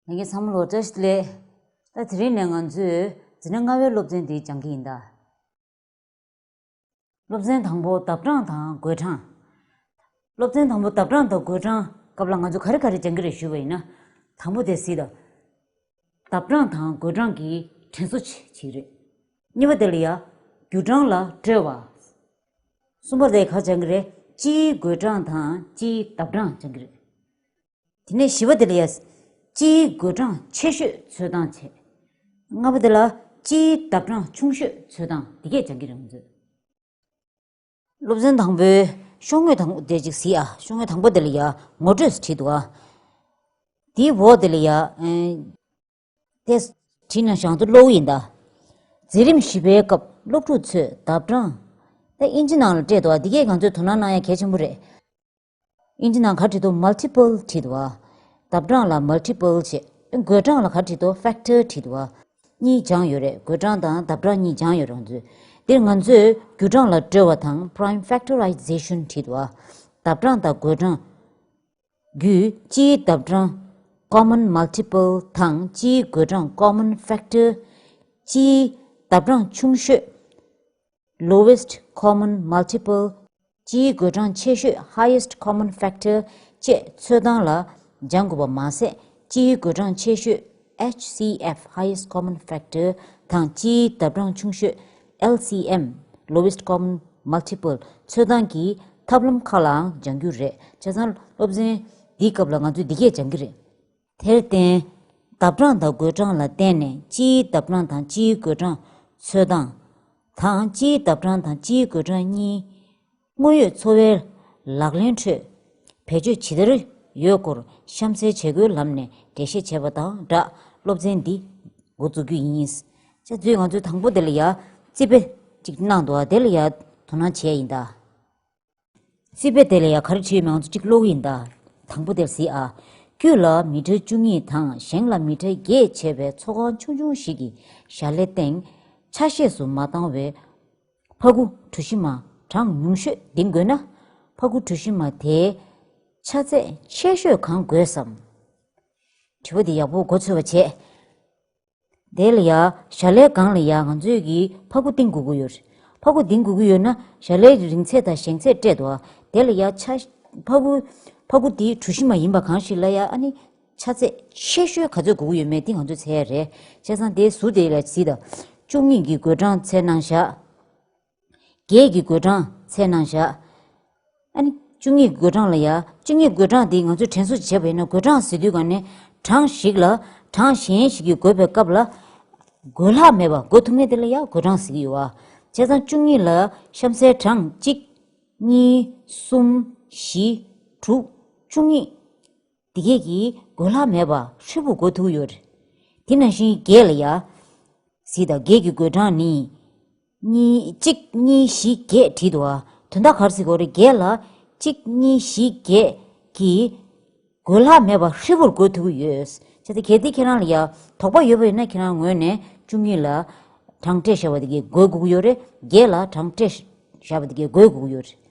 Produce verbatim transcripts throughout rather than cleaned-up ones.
ལྷན་རྒྱས་ཚང་མ་ལ་བཀྲ་ཤིས་བདེ་ལེགས། ད་དེ་རིང་ནས་ང་ཚོས་འཛིན་གྲྭ་ལྔ་པའི་སློབ་ཚན་འདི་སྦྱང་གི་ཡིན་ད། སློབ་ཚན་དང་པོ་ལྡབ་གྲངས་དང་བགོད་གྲངས། སློབ་ཚན་དང་པོ་ལྡབ་གྲངས་དང་བགོད་གྲངས་སྐབས་ལ་ང་ཚོ་ག་རེ་ག་རེ་སྦྱང་གི་རེད་ཞུས་པ་ཡིན་ན། དང་པོ་དེ་གཟིགས་དང་། ལྡབ་གྲངས་དང་བགོད་གྲངས་ཀྱི་དྲན་གསོ་བྱེད་ཀྱི་རེད། གཉིས་པ་དེ་ལ་ཡ། རྒྱུ་གྲངས་ལ་སྤྲོད་པ། གསུམ་པ་དེ་ག་སྦྱང་གི་རེད། སྤྱིའི་བགོད་གྲངས་དང་སྤྱིའི་ལྡབ་གྲངས་སྦྱང་གི་རེད། དེ་ནས་བཞི་པ་དེ་ལ་ཡ། སྤྱིའི་བགོད་གྲངས་ཆེ་ཤོས་འཚོལ་སྟངས་བྱས། ལྔ་པ་དེ་ལ་སྤྱིའི་ལྡབ་གྲངས་ཆུང་ཤོས་འཚོལ་སྟངས་དེ་གས་སྦྱང་གི་རེད་ང་ཚོས། སློབ་ཚན་དང་པོའི་ཤོག་ངོས་དང་པོ་དེ་གཅིག་གཟིགས་ཨ། ཤོག་ངོས་དང་པོ་དེ་ལ་ཡ་ངོ་སྤྲོད་བྲིས་འདུག་ཨ། དེའི་འོག་དེ་ལ་ཡ། ཨེ། དེ་བྲིས་ན་ཞང་ཚོ་ཀློག་གི་ཡིན་ད། མཛད་རིམ་བཞི་པའི་སྐབས་སློབ་ཕྲུག་ཚོས་ལྡབ་གྲངས། ད་ཨིན་ཇི་ནང་ལ་སྤྲད་འདུག་ཨ། འདི་གས་ང་ཚོས་དོ་སྣང་གནང་ཡ་གལ་ཆེན་པོ་རེད། ཨིན་ཇི་ནང་ག་བྲིས་འདུག multiple་བྲིས་འདུག་ཨ། ལྡབ་གྲངས་ལ་multiple་བྱས། བགོད་གྲངས་ལ་ག་བྲིས་འདུག factor་བྲིས་འདུག་ཨ། གཉིས་སྦྱངས་ཡོད་རེད། བགོད་གྲངས་དང་ལྡབ་གྲངས་གཉིས་སྦྱངས་ཡོད་རེད་ང་ཚོས། འདིར་ང་ཚོས་རྒྱུ་གྲངས་ལ་སྤྲོད་པ་དང་prime factorization་བྲིས་འདུག་ཨ། ལྡབ་གྲངས་དང་བགོད་གྲངས་བརྒྱུད་སྤྱིའི་ལྡབ་གྲངས་common multiple་དང་སྤྱིའི་བགོད་གྲངས་common factor། སྤྱིའི་ལྡབ་གྲངས་ཆུང་ཤོས་lowest common multiple། སྤྱིའི་བགོད་གྲངས་ཆེ་ཤོས་highest common factor་བཅས་འཚོལ་སྟངས་ལ་སྦྱང་དགོས་པ་མ་ཟད། སྤྱིའི་བགོད་གྲངས་ཆེ་ཤོས་H C F highest common factor་དང་སྤྱིའི་ལྡབ་གྲངས་ཆུང་ཤོས་L C M lowest common multiple་འཚོལ་སྟངས་ཀྱི་ཐབས་ལམ་ཁག་ལའང་སྦྱང་རྒྱུ་རེད། བྱས་ཙང་སློབ་ཚན་འདིའི་སྐབས་ལ་ང་ཚོས་འདི་གས་སྦྱང་གི་རེད། དེར་བརྟེན། ལྡབ་གྲངས་དང་བགོད་གྲངས་ལ་བརྟེན་ནས་སྤྱིའི་ལྡབ་གྲངས་དང་སྤྱིའི་བགོད་གྲངས་འཚོལ་སྟངས་དང་། སྤྱིའི་ལྡབ་གྲངས་དང་སྤྱིའི་བགོད་གྲངས་གཉིས། དངོས་ཡོད་འཚོ་བའི་ལག་ལེན་ཁྲོད་བེད་སྤྱོད་ཇི་ལྟར་ཡོད་སྐོར་གཤམ་གསལ་བྱེད་སྒོའི་ལམ་ནས་འགྲེལ་བཤད་བྱས་པ་དང་སྦྲགས་སློབ་ཚན་འདི་འགོ་འཛུགས་རྒྱུ་ཡིན། ཅེས་ཚུལ་ང་ཚོས་དང་པོ་དེ་ལ་ཡ་རྩིས་དཔེ་ཅིག་གནང་འདུག་ཨ། དེ་ལ་ཡ་དོ་སྣང་བྱས་ཡིན་ད། རྩིས་དཔེ་དེ་ལ་ཡ་ག་རེ་བྲིས་ཡོད་མེད་ང་ཚོ་གཅིག་ཀློག་གི་ཡིན་ད། དང་པོ་དེར་གཟིགས་ཨ། དཀྱུས་ལ་མི་ཊར་བཅུ་གཉིས་དང་ཞེང་ལ་མི་ཊར་བརྒྱད་བྱས་པའི་ཚོགས་ཁང་ཆུང་ཆུང་ཞིག་གི་གཞལ་ལའི་སྟེང་ཆ་ཤས་སུ་མ་བཏང་བའི་ཕ་གུ་གྲུ་བཞི་མ་གྲངས་ཉུང་ཤོས་འདིང་དགོས་ན། ཕ་གུ་གྲུ་བཞི་མ་དེའི་ཆ་ཚད་ཆེ་ཤོས་གང་དགོས་སམ། དྲི་བ་འདི་ཡག་པོ་མགོ་ཚོས་པ་བྱས། དེ་ལ་ཡ་གཞལ་ལའི་སྒང་ལ་ཡ་ང་ཚོས་ཀྱིས་ཕ་གུ་བཏིང་དགོས་ཀྱི་ཡོད་རེད། ཕ་གུ་བཏིང་དགོས་ཀྱི་ཡོད་ན་གཞལ་ལའི་རིང་ཚད་དང་ཞེང་ཚད་སྤྲད་འདུག་ཨ། དེ་ལ་ཡ་ཆ་ཕ་གུ་ཕ་གུ་དེ་གྲུ་བཞི་མ་ཡིན་པ་གང་ཞིག་ལ་ཡ་ཨ་ནི་ཆ་ཚད་ཆེ་ཤོས་ག་ཚོད་དགོས་ཀྱི་ཡོད་མེད་དེ་ང་ཚོས་འཚོལ་ཡ་རེད། བྱས་ཙང་དེའི་ཟུར་དེ་ལ་གཟིགས་དང་། བཅུ་གཉིས་ཀྱི་བགོད་གྲངས་འཚོལ་གནང་བཞག་བརྒྱད་ཀྱི་བགོད་གྲངས་འཚོལ་གནང་བཞག་ཨ་ནི་བཅུ་གཉིས་ཀྱི་བགོད་གྲངས་ལ་ཡ། བཅུ་གཉིས་བགོད་གྲངས་དེ་ང་ཚོས་དྲན་གསོ་བྱས་པ་ཡིན་ན་བགོད་གྲངས་ཟེར་དུས་ག་ནས་གྲངས་ཤིག་ལ་གྲངས་གཞན་ཞིག་གིས་བགོས་པའི་སྐབས་ལ། བགོད་ལྷག་མེད་པ་བགོ་ཐུབ་མཁན་དེ་ལ་ཡ་བགོད་གྲངས་ཟེར་གྱི་ཡོད་བ། བྱས་ཙང་བཅུ་གཉིས་ལ་གཤམ་གསལ་གྲངས་གཅིག་གཉིས། གསུམ། བཞི། དྲུག་བཅུ་གཉིས། འདི་གས་ཀྱིས་བགོད་ལྷག་མེད་པ་ཧྲིལ་པོ་བགོ་ཐུབ་ཀྱི་ཡོད་རེད། དེ་ནང་བཞིན་བརྒྱད་ལ་ཡ། གཟིགས་དང་། བརྒྱད་ཀྱི་བགོད་གྲངས་ནི། གཉིས། གཅིག་གཉིས། བཞི། བརྒྱད་བྲིས་འདུག་ཨ། དོན་དག་ག་རེ་ཟེར་དགོས་རེད། བརྒྱད་ལ་གཅིག་གཉིས། བཞི། བརྒྱད་ཀྱིས་བགོད་ལྷག་མེད་པ་ཧྲིལ་པོར་བགོ་ཐུབ་ཀྱི་ཡོད། བྱས་ཙང་གལ་ཏེ་ཁྱེད་རང་ལ་ཡ་དོགས་པ་ཡོད་པ་ཡིན་ན་ཁྱེད་རང་ངོས་ནས་བཅུ་གཉིས་ལ་གྲངས་སྤྲད་བཞག་པ་དེ་གས་བགོ་དགོས་ཀྱི་ཡོད་རེད། བརྒྱད་ལ་གྲངས་སྤྲད་བཞག་པ་དེ་གས་བགོ་དགོས་ཀྱི་ཡོད་རེད།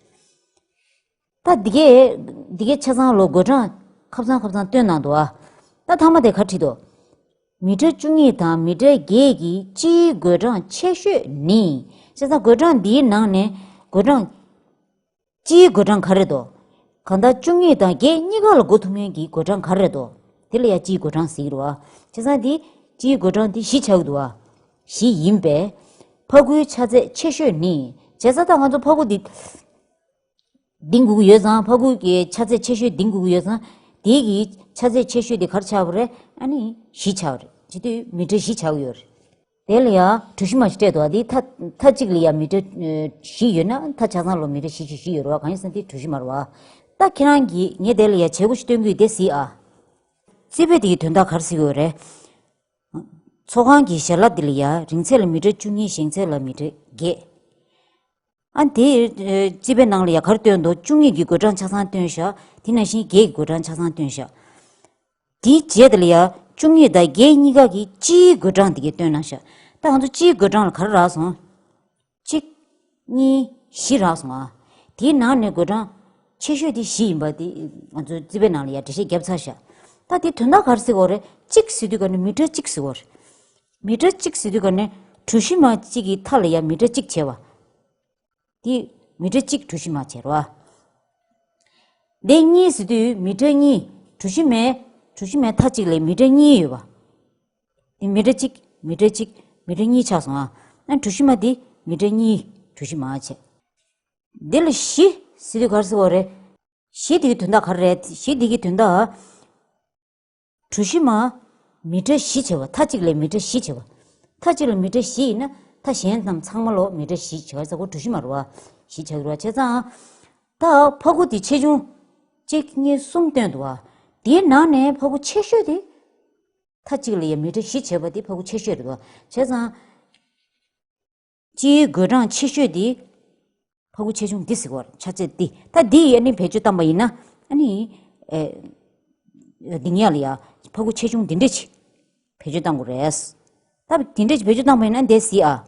ད་འདི་གས་འདི་གས་ཆ་ཚང་ལོ་བགོད་གྲངས་ཁབ་ཚང་ཁབ་ཚང་བཏོན་གནང་འདུག་ཨ། ད་མཐའ་མ་དེ་ག་བྲིས་འདུག་མི་ཊར་བཅུ་གཉིས་དང་མི་ཊར་བརྒྱད་ཀྱི་སྤྱིའི་བགོད་གྲངས་ཆེ་ཤོས་ནི། བྱས་ཙང་བགོད་གྲངས་འདིའི་ནང་ནས་བགོད་གྲངས། སྤྱིའི་བགོད་གྲངས་ག་རེ་རེད་དོ། གང་ལྟར་བཅུ་གཉིས་དང་བརྒྱད་གཉིས་ཀ་ལ་བགོ་ཐུབ་མཁན་གྱི་བགོད་གྲངས་ག་རེ་རེད་དོ། དེ་ལ་ཡ་སྤྱིའི་བགོད་གྲངས་ཟེར་གྱི་རེད་བ། བྱས་ཙང་འདི་སྤྱིའི་བགོད་གྲངས་འདི་བཞི་ཆགས་ཀྱི་འདུག་བ། བཞི་ཡིན་པས། ཕ་གུའི་ཆ་ཚད་ཆེ་ཤོས་ནི། བྱས་ཙང་ད་ང་ཚོ་ཕ་གུ་འདི་འདིང་དགོས་ཀྱི་ཡོད་ཙང་། ཕ་གུ་གི་ཆ་ཚད་ཆེ་ཤོས་འདིང་དགོས་ཀྱི་ཡོད་ཙང་། དེ་གི་ཆ་ཚད་ཆེ་ཤོས་དེ་ག་རེ་ཆགས་པ་རེད། ཨ་ནི་བཞི་ཆགས་པ་རེད། བྱེད་དུས་མི་ཊར་བཞི་ཆགས་ཀྱི་ཡོད་རེད། དེ་ལ་ཡང་གྲུ་བཞི་མ་ཞིག་སྤྲད་འདུག་བ། དེ་མཐའ་མཐའ་གཅིག་ལ་ཡང་མི་ཊར་ཨ་བཞི་ཡོད་ན། མཐའ་ཆ་ཚང་ལ་མི་ཊར་བཞི་བཞི་བཞི་ཡོད་རེད་བ། གང་ཡིན་ཟེར་ན་དེ་གྲུ་བཞི་མ་རེད་བ། ད་ཁྱེད་རང་གིས་ངས་དེ་ལ་ཡང་བྱེད་སྒོ་ཞིག་སྟོན་གྱི་ཡོད། དེ་གཟིགས་ཨ། རྩིས་དཔེ་དེ་གི་དོན་དག་ག་རེ་ཟེར་གྱི་ཡོད་རེད། ཚོགས་ཁང་གི་ཞལ་ལག་འདི་ལ་ཡང་རིང་ཚད་ལ་མི་ཊར་བཅུ་གཉིས། ཞེང་ཚད་ལ་མི་ཊར་བརྒྱད། ཨ་དེ་ཨ་རྩིས་དཔེ་ནང་ལ་ཡང་ག་རེ་བཏོན་འདུག་བཅུ་གཉིས་ཀྱི་བགོད་གྲངས་ཆ་ཚང་བཏོན་བཞག་དེ་ནང་བཞིན་བརྒྱད་ཀྱི་བགོད་གྲངས་ཆ་ཚང་བཏོན་བཞག་དེའི་རྗེས་དེ་ལ་ཡང་བཅུ་གཉིས་དང་བརྒྱད་གཉིས་ཀ་གི་སྤྱིའི་བགོད་གྲངས་དེ་གས་བཏོན་གནང་བཞག་ད་ང་ཚོ་སྤྱིའི་བགོད་གྲངས་ལ་ག་རེ་རག་སོང་། གཅིག་གཉིས། བཞི་རག་སོང་ཨ། དེའི་ནང་ནས་བགོད་གྲངས་ཆེ་ཤོས་དེ་བཞི་ཡིན་པ་དེ་ང་ཚོའི་རྩིས་དཔེ་ནང་ལ་ཡང་འགྲེལ་བཤད་བརྒྱབ་ཚར་བཞག་ད་དེ་དོན་དག་ག་རེ་ཟེར་དགོས་རེད། གཅིག་ཟེར་དུས་ག་ནས་མི་ཊར་གཅིག་ཟེར་དགོས་རེད། མི་ཊར་གཅིག་ཟེར་དུས་ག་ནས་གྲུ་བཞི་མ་གཅིག་གི་མཐའ་ལ་ཡ་མི་ཊར་གཅིག་བྱས་པ། དེ་མི་ཊར་གཅིག་གྲུ་བཞི་མ་བྱས་རེད་བ། དེ་གཉིས་ཟེར་དུས་མི་ཊར་གཉིས། གྲུ་བཞི་མའི་གྲུ་བཞི་མའི་མཐའ་གཅིག་ལ་མི་ཊར་གཉིས་ཡོད་པ། དེ་མི་ཊར་གཅིག་མི་ཊར་གཅིག་མི་ཊར་གཉིས་ཆགས་སོང་ཨ། ཨ་གྲུ་བཞི་མ་དེ་མི་ཊར་གཉིས་གྲུ་བཞི་མ་བྱས། དེ་ལ་བཞི་ཟེར་དུས་ག་རེ་ཟེར་བ་རེད། བཞི་དེ་གི་དོན་དག་ག་རེ་རེད། བཞི་དེ་གི་དོན་དག་གྲུ་བཞི་མ་མི་ཊར་བཞི་བྱས་པ། མཐའ་གཅིག་ལ་མི་ཊར་བཞི་བྱས་པ། མཐའ་གཅིག་ལ་མི་ཊར་བཞི་ཡིན་ན་མཐའ་གཞན་རྣམས་ཚང་མ་ལོ་མི་ཊར་བཞི་བྱས་པ་ཟེར་གོ། གྲུ་བཞི་མ་རེད་བ། བཞི་བྱས་རེད་བ། བྱས་ཙང་ད་ཕ་གུ་དེ་ཆེ་ཆུང་གཅིག་གཉིས་གསུམ་བཏོན་འདུག་བ། དེའི་ནང་ནས་ཕ་གུ་ཆེ་ཤོས་དེ། མཐའ་གཅིག་ལ་ཡ་མི་ཊར་བཞི་བྱས་པ་དེ་ཕ་གུ་ཆེ་ཤོས་རེད་བ། བྱས་ཙང་། སྤྱིའི་བགོད་གྲངས་ཆེ་ཤོས་དེ། ཕ་གུ་ཆེ་ཆུང་འདི་ཟེར་བ་ཆ་ཚད་འདི། ད་འདི་ཡི་ཨ་ནི་བེད་སྤྱོད་བཏང་པ་ཡིན་ན་ཨ་ནི། ཨེ། འདི་ཉག་ལ་ཡ་ཕ་གུ་ཆེ་ཆུང་འདི་འདྲས་ཅིག་བེད་སྤྱོད་བཏང་དགོས་རེད། ད་འདི་འདྲས་ཅིག་བེད་སྤྱོད་བཏང་པ་ཡིན་ན་འདི་ཟེར་ཨ།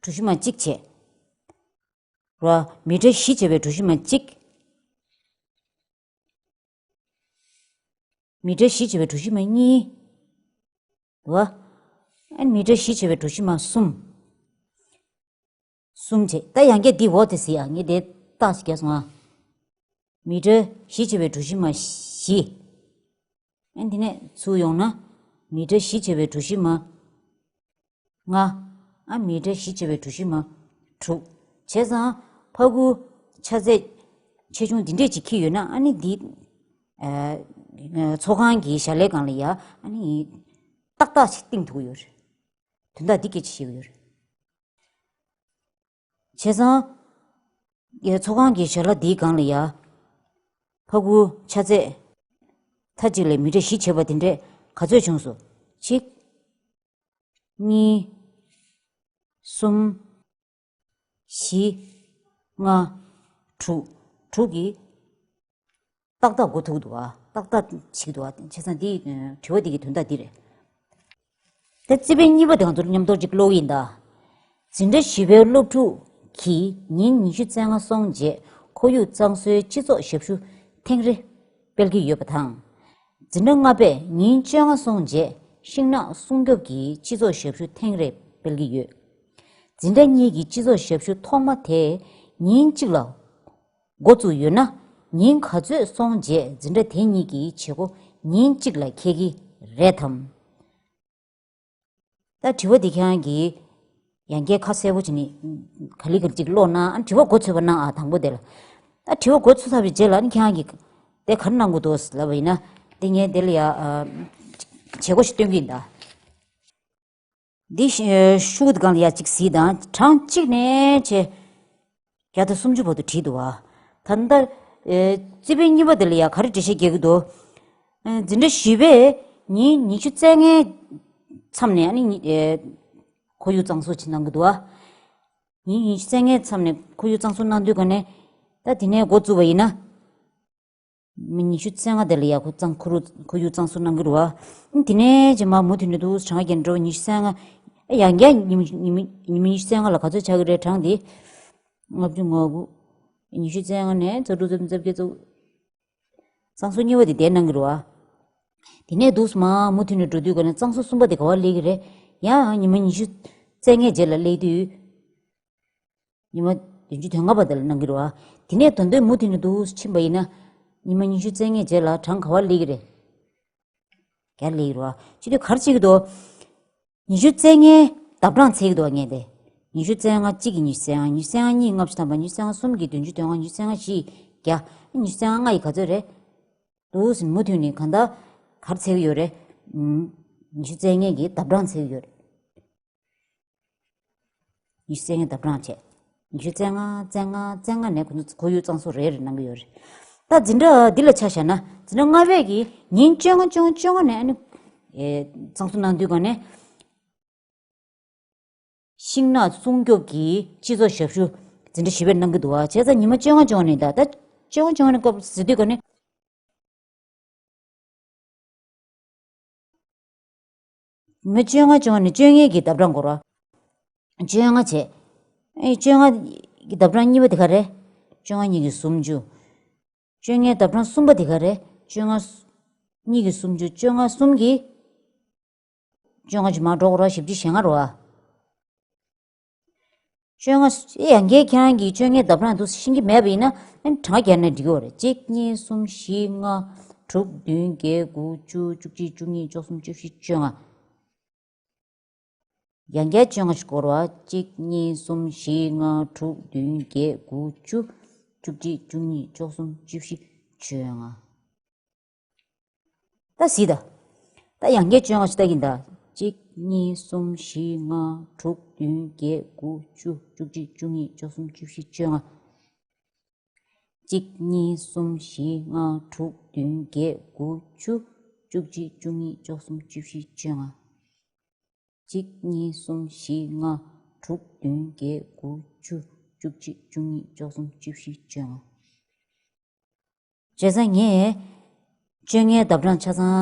གྲུ་བཞི་མ་གཅིག་བྱས། ར། མི་ཊར་བཞི་བྱས་པའི་གྲུ་བཞི་མ་གཅིག་མི་ཊར་བཞི་བྱས་པའི་གྲུ་བཞི་མ་གཉིས། ར། ཨ་ནི་མི་ཊར་བཞི་བྱས་པའི་གྲུ་བཞི་མ་གསུམ། གསུམ་བྱས། ད་ཡང་བསྐྱར་འདི་འོག་དེ་ཟེར་ཡ། ངས་དེ་རྟགས་ཤིག་བརྒྱབ་སོང་ཨ། མི་ཊར་བཞི་བྱས་པའི་གྲུ་བཞི་མ་བཞི། ཨ་ནི་དེ་ནས་ཚུར་ཡོང་ན། མི་ཊར་བཞི་བྱས་པའི་གྲུ་བཞི་མ་ལྔ། ཨ་མི་ཊར་བཞི་བྱས་པའི་གྲུ་བཞི་མ་དྲུག་བྱས་ཙང་ཕ་གུ་ཆ་ཚད་ཆེ་ཆུང་འདི་འདྲས་ཅིག་འཁྱེར་ཡོད་ན་ཨ་ནི་འདི། ཨ། ཚོགས་ཁང་གི་ཞལ་ལས་སྒང་ལ་ཡ་ཨ་ནི་ཏག་ཏག་ཅིག་བཏིང་ཐུབ་ཀྱི་ཡོད་རེད། དོན་དག་འདི་སྐད་ཆ་བཤད་ཀྱི་ཡོད་རེད། བྱས་ཙང་། ཚོགས་ཁང་གི་ཞལ་ལག་འདིའི་སྒང་ལ་ཡ། ཕ་གུ་ཆ་ཚད། མཐའ་གཅིག་ལ་མི་ཊར་བཞི་བྱས་པ་དེ་འདྲས་ག་ཚོད་བྱུང་སོང་། གཅིག་གཉིས། གསུམ། བཞི། ལྔ། དྲུག་དྲུག་གི། ཏག་ཏག་འགོ་ཐུག་འདུག་ཨ། ཏག་ཏག་ཞིག་འདུག་ཨ། བྱས་ཙང་འདི། དྲི་བ་འདི་གི་དོན་དག་འདི་རེད། ད་རྩིས་དཔེ་གཉིས་པ་དེ་ང་ཚོར་མཉམ་དུ་ཅིག་ཀློག་གི་ཡིན་ད། འཛིན་གྲྭ་བཞི་པའི་སློབ་ཕྲུག་གིས་ཉིན་ཉི་ཤུ་རྩ་ལྔ་སོང་རྗེས་ཁོར་ཡུག་གཙང་བཟོའི་སྤྱི་ཚོགས་ཞབས་ཞུ་ཐེངས་རེ་སྤེལ་གྱི་ཡོད་པ་དང་། འཛིན་གྲྭ་ལྔ་པས་ཉིན་བཅོ་ལྔ་སོང་རྗེས་ཤིང་ནགས་སྲུང་སྐྱོབ་ཀྱི་སྤྱི་ཚོགས་ཞབས་ཞུ་ཐེངས་རེ་སྤེལ་གྱི་ཡོད། འཛིན་གྲྭ་གཉིས་ཀྱི་སྤྱི་ཚོགས་ཞབས་ཞུ་ཐོག་མ་དེ་ཉིན་གཅིག་ལ་འགོ་བཙུགས་ཡོད་ན། ཉིན་ག་ཚོད་སོང་རྗེས་འཛིན་གྲྭ་དེ་གཉིས་ཀྱི་བྱེད་སྒོ་ཉིན་གཅིག་ལ་འཁེལ་གྱི་རེད་དམ། ད་དྲི་བ་འདི་ཁྱེད་རང་གིས་ཡང་བསྐྱར་ཁ་གསལ་པོ་བྱས་ནས་ག་ལེ་ག་ལེ་ཅིག་ཀློག་གནང་། ཨ་དྲི་བ་མགོ་ཚོས་པ་གནང་ཨ། དང་པོ་དེ་ལ། ད་དྲི་བ་མགོ་ཚོས་ཚར་བའི་རྗེས་ལ་ཨ་ནི་ཁྱེད་རང་གིས་དེ་ག་རེ་གནང་དགོས་འདུག་ལབ་པ་ཡིན་ན། དེ་ངས་དེ་ལ་ཡ། ཨ། བྱེད་སྒོ་ཞིག་སྟོན་གྱི་ཡིན་ད། འདི་ཤ་ཤུགས་སྒང་ལ་ཡ་གཅིག་གཟིགས་དང་། གྲངས་གཅིག་ནས་བྱས་བརྒྱ་དང་སུམ་ཅུ་བར་དུ་བྲིས་འདུག་བ། ད་ལྟ་ཨེ་རྩིས་དཔེ་གཉིས་པ་དེ་ལ་ཡ་ག་རེ་འགྲེལ་བཤད་རྒྱག་གི་འདུག་ཨེ་འཛིན་གྲྭ་བཞི་པས་ཉིན་ཉི་ཤུ་རྩ་ལྔའི་མཚམས་ནས་ཨ་ནི་ཨེ་ཁོར་ཡུག་གཙང་བཟོ་ཅིག་གནང་གི་འདུག་བ། ཉིན་ཉི་ཤུ་རྩ་ལྔའི་མཚམས་ནས་ཁོར་ཡུག་གཙང་བཟོ་གནང་དུས་ག་ནས་ད་དེ་ནས་འགོ་བཙུགས་པ་ཡིན་ན། མི་ཉི་ཤུ་རྩ་ལྔ་དེ་ལ་ཡ་ཁོ་གཙང་ཁོ་རུ་ཁོར་ཡུག་གཙང་བཟོ་གནང་གི་རེད་བ། དེ་ནས་རྗེས་མ་མུ་མཐུད་ནས་འདུག་གྲངས་རྒྱག་འགྲོ་བ་ཉི་ཤུ་རྩ་ལྔ། ཡང་བསྐྱར་ཉི་མ་ཉི་མ་ཉི་མ་ཉི་ཤུ་རྩ་ལྔ་ལ་ག་ཚོད་ཆགས་ཀྱི་རེད། གྲངས་དེ་ལྔ་བཅུ་ང་དགུ། ཉི་ཤུ་རྩ་ལྔ་ནས་རྩ་དྲུག་རྩ་བདུན་རྩ་བརྒྱད་རྩ། གཙང་བཟོ་གཉིས་པ་དེ་བསྡད་གནང་གི་རེད་བ། དེ་ནས་འདུག་མ་མུ་མཐུད་ནས་འགྲོ་དུས་ག་ནས་གཙང་བཟོ་གསུམ་པ་དེ་ག་བ་སླེབས་ཀྱི་རེད། ཡང་ཉི་མ་ཉི་ཤུ་རྩ་ལྔའི་རྗེས་ལ་སླེབས་དུས། ཉི་མ་བདུན་ཅུ་དོན་ལྔ་པ་དེ་ལ་གནང་གི་རེད་བ། དེ་ནས་དོན་དོན་མུ་མཐུད་ནས་འདུག་ཕྱིན་པ་ཡིན་ན། ཉི་མ་ཉི་ཤུ་རྩ་ལྔའི་རྗེས་ལ་གྲངས་ག་བ་སླེབས་ཀྱི་རེད། བརྒྱ་སླེབས་ཀྱི་རེད་བ། བྱེད་དུས་ག་རེ་བྱེད་ཀྱི་འདུག་ཉི་ཤུ་རྩ་ལྔའི་ལྡབ་གྲངས་འཚོལ་གྱི་འདུག་བ་ངས་དེ། ཉི་ཤུ་རྩ་ལྔ་གཅིག་གིས་ཉི་ཤུ་རྩ་ལྔ། ཉི་ཤུ་རྩ་ལྔ་གཉིས་ལྔ་བཅུ་ཐམ་པ། ཉི་ཤུ་རྩ་ལྔ་གསུམ་གྱིས་བདུན་ཅུ་དོན་ལྔ། ཉི་ཤུ་རྩ་ལྔ་བཞི་བརྒྱ། ཉི་ཤུ་རྩ་ལྔ་ལྔ་ཡིས་ག་ཚོད་རེད། འདུག་སེ་མུ་མཐུད་ནས་གང་ལྟར་ག་རེ་འཚོལ་གྱི་ཡོད་རེད། ཉི་ཤུ་རྩ་ལྔའི་གི་ལྡབ་གྲངས་འཚོལ་གྱི་ཡོད་རེད། ཉི་ཤུ་རྩ་ལྔའི་ལྡབ་གྲངས་བྱས། ཉི་ཤུ་རྩ་ལྔ་རྩ་ལྔ་རྩ་ལྔ་ནས་ཁོ་ཚོ་ཁོར་ཡུག་གཙང་བཟོ་རེ་རེ་གནང་གི་ཡོད་རེད། ད་འཛིན་གྲྭ་འདི་ལ་ཆ་བཞག་ན་འཛིན་གྲྭ་ལྔ་པས་ཀྱི་ཉིན་བཅོ་ལྔ་བཅོ་ལྔ་བཅོ་ལྔ་ནས་ཨ་ནི། ཨེ། གཙང་བཟོ་གནང་དུས་ག་ནས། ཤིང་ནགས་སྲུང་སྐྱོབ་ཀྱི་སྤྱི་ཚོགས་ཞབས་ཞུ་འཛིན་གྲྭ་བཞི་པས་གནང་གི་འདུག་བ། བྱས་ཙང་ཉི་མ་བཅོ་ལྔ་བཅོ་ལྔ་ནས་ད་ད་བཅོ་ལྔ་བཅོ་ལྔ་ནས་སྐབས་ཟེར་དུས་ག་ནས། མི་བཅོ་ལྔ་བཅོ་ལྔ་ནས་བཅོ་ལྔའི་གི་ལྡབ་གྲངས་འགོར་བ། བཅོ་ལྔ་བྱས། ཨེ་བཅོ་ལྔ་གི་ལྡབ་གྲངས་གཉིས་པ་དེ་ག་རེ། བཅོ་ལྔ་གཉིས་ཀྱི་སུམ་ཅུ། བཅོ་ལྔའི་ལྡབ་གྲངས་གསུམ་པ་དེ་ག་རེ། བཅོ་ལྔ་སུ། གཉིས་ཀྱི་སུམ་ཅུ། བཅོ་ལྔ། གསུམ་གྱི་བཅོ་ལྔ་ཅིག་མར་འགྲོ་དགོས་ར། བཞི་བཅུ་ཞེ་ལྔ་རེད་བ། བཅོ་ལྔ། ཡང་བསྐྱར་ཁྱེད་རང་གིས་བཅོ་ལྔའི་ལྡབ་གྲངས་འདུག་ཤེས་ཀྱི་མེད་པ་ཡིན་ན་ཨ་ནི་གྲངས་ཀ་བརྒྱབ་ན་འགྲིག་གི་རེད། གཅིག་གཉིས། གསུམ། བཞི། ལྔ། དྲུག་བདུན། བརྒྱད། དགུ། བཅུ། བཅུ་གཅིག། བཅུ་གཉིས། བཅུ་གསུམ། བཅུ་བཞི། བཅོ་ལྔ། ཡང་བསྐྱར་བཅོ་ལྔ་ཞིག་འགོར་བ། གཅིག་གཉིས། གསུམ། བཞི། ལྔ། དྲུག་བདུན། བརྒྱད། དགུ། བཅུ། བཅུ་གཅིག། བཅུ་གཉིས། བཅུ་གསུམ། བཅུ་བཞི། བཅོ་ལྔ། ད་གཟིགས་དང་། ད་ཡང་བསྐྱར་བཅོ་ལྔ་ཞིག་ལྟ་གིན་ད། གཅིག་གཉིས། གསུམ། བཞི། ལྔ། དྲུག་བདུན། བརྒྱད། དགུ། བཅུ། བཅུ་གཅིག། བཅུ་གཉིས། བཅུ་གསུམ། བཅུ་བཞི། བཅོ་ལྔ། གཅིག་གཉིས། གསུམ། བཞི། ལྔ། དྲུག་བདུན། བརྒྱད། དགུ། བཅུ། བཅུ་གཅིག། བཅུ་གཉིས། བཅུ་གསུམ། བཅུ་བཞི། བཅོ་ལྔ། གཅིག་གཉིས། གསུམ། བཞི། ལྔ། དྲུག་བདུན། བརྒྱད། དགུ། བཅུ། བཅུ་གཅིག། བཅུ་གཉིས། བཅུ་གསུམ། བཅུ་བཞི། བཅོ་ལྔ། བྱས་ཙང་ངས་བཅོ་ལྔའི་ལྡབ་གྲངས་ཆ་ཚང་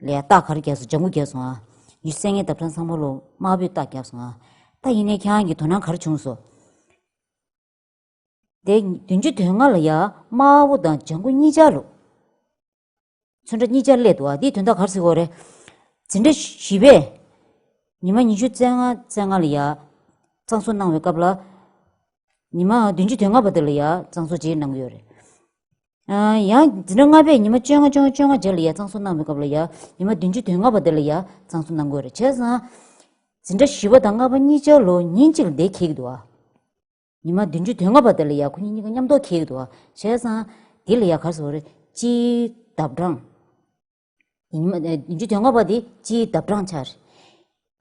ལ་རྟགས་ག་རེ་བརྒྱབ་སོང་། ལྗང་གུ་བརྒྱབ་སོང་ཨ། ཉི་ཤུ་རྩ་ལྔའི་ལྡབ་གྲངས་ཚང་མ་ལ་དམར་པོའི་རྟགས་བརྒྱབ་སོང་ཨ། ད་ཡིན་ནའི་ཁྱེད་རང་གི་དོ་སྣང་ག་རེ་བྱུང་སོང་། དེ་བདུན་ཅུ་དོན་ལྔ་ལ་ཡ་དམར་པོ་དང་ལྗང་གུ་གཉིས་ཆ་ལ། ཚོན་ཁྲ་གཉིས་ཆ་སླེབས་འདུག་ཨ། དེའི་དོན་དག་ག་རེ་ཟེར་དགོས་རེད། འཛིན་གྲྭ་བཞི་པས་ཉི་མ་ཉི་ཤུ་རྩ་ལྔ་རྩ་ལྔ་ལ་ཡ་གཙང་བཟོ་གནང་བའི་སྐབས་ལ། ཉི་མ་བདུན་ཅུ་དོན་ལྔ་པ་དེ་ལ་ཡ་གཙང་བཟོ་བྱེད་གནང་གི་ཡོད་རེད། ཨ། ཡང་འཛིན་གྲྭ་ལྔ་པས་ཉི་མ་བཅོ་ལྔ་བཅོ་ལྔ་བཅོ་ལྔ་རྗེས་ལ་ཡ་གཙང་བཟོ་གནང་བའི་སྐབས་ལ་ཡ་ཉི་མ་བདུན་ཅུ་དོན་ལྔ་པ་དེ་ལ་ཡ་གཙང་བཟོ་གནང་གི་ཡོད་རེད། བྱས་ཙང་། འཛིན་གྲྭ་བཞི་པ་དང་ལྔ་པ་གཉིས་ཆ་ལ་ཉིན་གཅིག་ལ་དེ་འཁེལ་གྱི་འདུག་ཨ། ཉི་མ་བདུན་ཅུ་དོན་ལྔ་པ་དེ་ལ་ཡ་ཁོ་གཉིས་གཉིས་ཀ་མཉམ་དུ་འཁེལ་གྱི་འདུག་བ། བྱས་ཙང་དེ་ལ་ཡ་ག་རེ་ཟེར་དགོས་རེད། སྤྱིའི་ལྡབ་གྲངས། ཉི་མ་ཨ་བདུན་ཅུ་དོན་ལྔ་པ་དེ་སྤྱིའི་ལྡབ་གྲངས་ཆགས་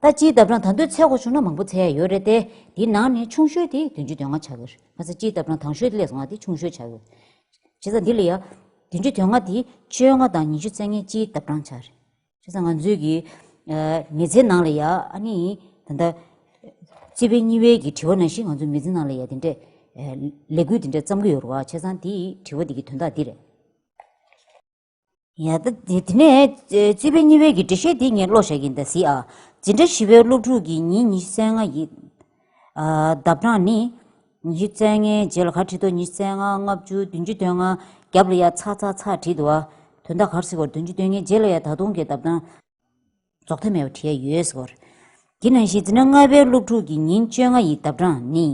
རེད། ད་སྤྱིའི་ལྡབ་གྲངས་ད་དུང་འཚོལ་དགོས་བྱུང་ན་མང་པོ་འཚོལ་ཡ་ཡོད་རེད་དེ། དེའི་ནང་ནས་ཆུང་ཤོས་དེ་བདུན་ཅུ་དོན་ལྔ་ཆགས་ཀྱི་རེད། ང་ཚོ་སྤྱིའི་ལྡབ་གྲངས་དང་ཤོས་དེ་སླེབས་སོང་བ། དེ་ཆུང་ཤོས་ཆགས་ཀྱི་རེད། བྱས་ཙང་འདི་ལ་ཡ་བདུན་ཅུ་དོན་ལྔ་དེ་བཅོ་ལྔ་དང་ཉི་ཤུ་རྩ་ལྔའི་སྤྱིའི་ལྡབ་གྲངས་ཆགས་རེད། བྱས་ཙང་ང་ཚོའི་གི་ཨ་མི་ཚེའི་ནང་ལ་ཡ་ཨ་ནི་ད་ལྟ་རྩིས་དཔེ་གཉིས་པའི་གི་དྲི་བ་ནང་བཞིན་ང་ཚོའི་མི་ཚེའི་ནང་ལ་ཡ་དེ་འདྲས་ཨ་ལས་འགུལ་དེ་འདྲས་བརྩམ་གི་ཡོད་རེད་བ། བྱས་ཙང་དེའི་དྲི་བ་དེ་གི་དོན་དག་འདི་རེད། ཡ་ད་དེ་དེ་ནས་ཨ་རྩིས་དཔེ་གཉིས་པའི་གི་འགྲེལ་བཤད་དེ་ངས་ཀློག་བཞག་གིན་ད་གཟིགས་ཨ། འཛིན་གྲྭ་བཞི་པའི་སློབ་ཕྲུག་གི་ཉིན་ཉི་ཤུ་རྩ་ལྔ་ཡི་ཨ་ལྡབ་གྲངས་ནི། ཉི་ཤུ་རྩ་ལྔའི་རྗེས་ལ་ག་བྲིས་འདུག་ཉི་ཤུ་རྩ་ལྔ། ལྔ་བཅུ། བདུན་ཅུ་དོན་ལྔ། རྒྱབ་ལ་ཡ་ཚ་ཚ་ཚ་བྲིས་འདུག་ཨ། དོན་དག་ག་རེ་ཟེར་དགོས་རེད། བདུན་ཅུ་དོན་ལྔའི་རྗེས་ལ་ཡ་ད་དུང་གི་ལྡབ་གྲངས་རྫོགས་མཐའ་མེད་པ་བྲིས་ཡ་ཡོད་ཟེར་དགོས་རེད། དེ་ནང་བཞིན་འཛིན་གྲྭ་ལྔ་པའི་སློབ་ཕྲུག་གི་ཉིན་བཅོ་ལྔ་ཡི་ལྡབ་གྲངས་ནི།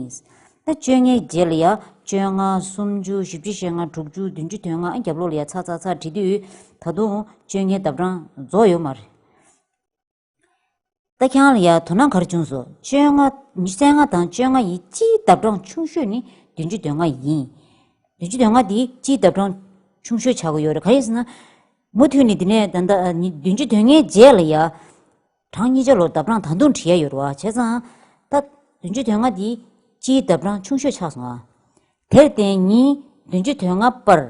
ད་བཅོ་ལྔའི་རྗེས་ལ་ཡ་བཅོ་ལྔ། སུམ་ཅུ། བཞི་བཅུ་ཞེ་ལྔ། དྲུག་ཅུ། བདུན་ཅུ་དོན་ལྔ། རྒྱབ་ལོགས་ལ་ཡ་ཚ་ཚ་ཚ་བྲིས་དུས་ད་དུང་བཅོ་ལྔའི་ལྡབ་གྲངས་རྫོགས་ཡོད་མ་རེད། ད་ཁྱེད་རང་ལ་ཡ་དོ་སྣང་ག་རེ་བྱུང་སོང་། བཅོ་ལྔ། ཉི་ཤུ་རྩ་ལྔ་དང་བཅོ་ལྔ་ཡི་སྤྱིའི་ལྡབ་གྲངས་ཆུང་ཤོས་ནི་བདུན་ཅུ་དོན་ལྔ་ཡིན། བདུན་ཅུ་དོན་ལྔ་དེ་སྤྱིའི་ལྡབ་གྲངས་ཆུང་ཤོས་ཆགས་ཀྱི་ཡོད་རེད། ག་རེ་ཟེར་ན། མུ་མཐུད་ནས་དེ་ནས་ད་ལྟ་ཨ་ནི་བདུན་ཅུ་དོན་ལྔའི་རྗེས་ལ་ཡ་གྲངས་གཉིས་ཆ་ལ་ལྡབ་གྲངས་ད་དུང་བྲིས་ཡ་ཡོད་རེད་བ། བྱས་ཙང་ད་བདུན་ཅུ་དོན་ལྔ་དེ་སྤྱིའི་ལྡབ་གྲངས་ཆུང་ཤོས་ཆགས་སོང་ཨ། དེར་བརྟེན་ཉིན་བདུན་ཅུ་དོན་ལྔ་པར་